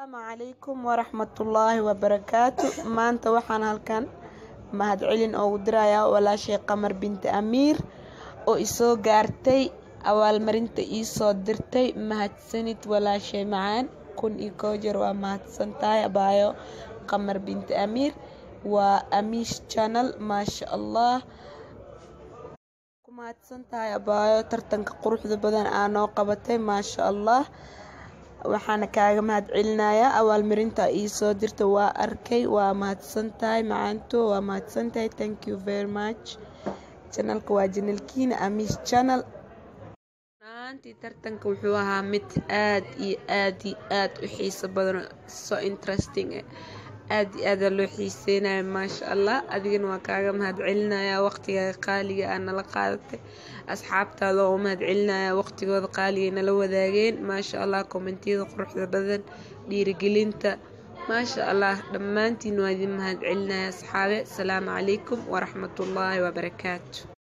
Asalaamu calaykum waraxmatullaahi wabarakaatu. Maanta waxaan halkan mahadcelin oogu dirayaa walaashay Qamar binti Amiir oo isoo gaartay abaalmarinta iisoo dirtay. Mahadsanid walaashay macaan, 1001 jeer waa mahadsan tahay abaayo Qamar binti Amiir. Waa Amish Channel, maasha Allah, ku mahadsan tahay abaayo tartanka quruxda badan aa noo qabatay, maasha Allah. Waxaana kaaga mahad celinayaa abaalmarinta iisoo dirta, waa arkay, waa mahadsan tahay macaanto, waa mahadsan tahay, thank you very much. Channelka waa channelkiina Amish Channel. Ahaantii tartanka wuxuu ahaa mid aad iyo aad iyo aad u xiiso badan, so interesting, aad iyo aada loo xiiseynayo, maasha Allah. Adigana waa kaaga mahad celinaya waqtigaaga qaaliga aa nala qaadatay, asxaabtaada oo mahad celinaya waqtigooda qaaliga nala wadaageen, maasha Allah. Commentiyada quruxda badan, dhiirigelinta, maasha Allah, dhammaantiin waa idin mahad celinaya asxaabe. Asalaamu calaykum waraxmatullaahi wabarakaatu.